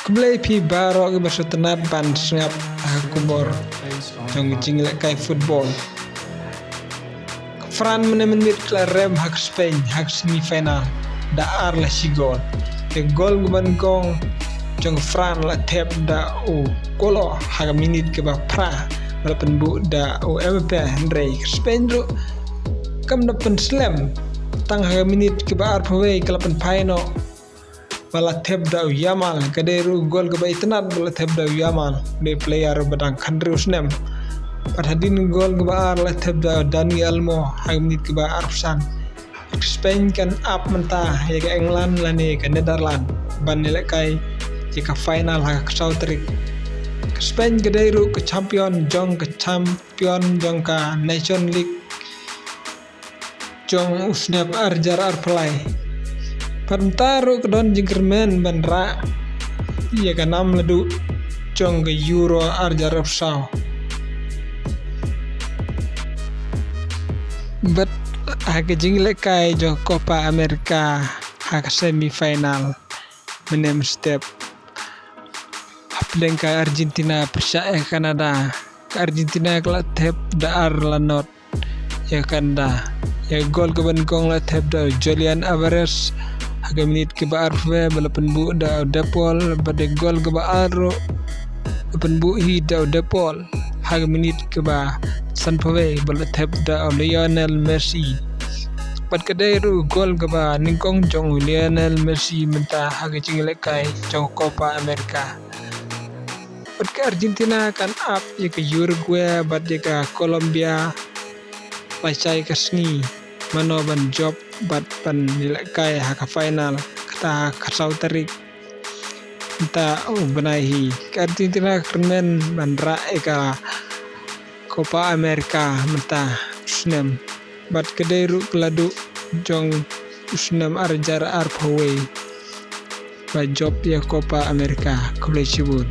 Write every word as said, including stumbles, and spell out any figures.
Khublei phi baroh kiba sngewtynnat ban sngap ha ka khubor jong ka jinglehkai football. Ka France mynne mynmiet ka la rem ha ka Spain ha ka semi final da ar la shi gol. Te gol kaba nyngkong jong ka France la thep da u Kolo ha ka minit kaba phra, ba la pynbuh da u Mbappe, hynrei ka Spain ruh kam da pynslem, tang ha ka minit kaba arphew wei ka la pynphai noh, ba la thep da u Yamal. Ka dei ruh gol kaba itynnat ba la thep da u Yamal, dei player ba dang khathynriew snem. Bad hadien gol kaba ar la thep da u Dani Olmo ha ka minit kaba arphew san. Ka Spain kan ap mynta ïa ka England lane ka Netherlands ban ïalehkai ïa ka final ha ka khatsaw tarik. Ka Spain ka dei ruh ka champion jong ka champion jong ka Nation League jong u snem ar hajar arphew lai. Bad mynta ruh ka don jingkyrmen ban rah ïa ka nam laduh jong ka Euro ar hajar arphew saw. Bad ha ka jinglehkai jong Copa America ha ka semi final mynne mynstep, hapdeng ka Argentina pyrshah ïa ka Canada, ka Argentina ka la thep da ar la not ïa ka Canada. Ïa ka gol kaba nyngkong la thep da u Julian Alvarez ha ka minit kaba arphew ba la pynbuh da u De Paul, bad ïa ka gol kaba ar ruh la pynbuh hi da u De Paul ha ka minit kaba sanphew ba la thep da u Lionel Messi. Bad ka dei ruh gol kaba nyngkong jong u Lionel Messi mynta ha ka jinglehkai jong Copa America. Bad ka Argentina kan ap ïa ka Uruguay bad ïa ka Colombia lashai ka sngi, mano ban jop bad ban ïalehkai ha ka final kata ha ka khatsaw tarik mynta u bnai hi. Ka Argentina ka kyrmen ban rah ïa ka Copa America mynta u snem. Bad ka dei ruh ka la duh jong u snem ar hajar arphew wei ba jop ïa Copa America. Khublei shibun.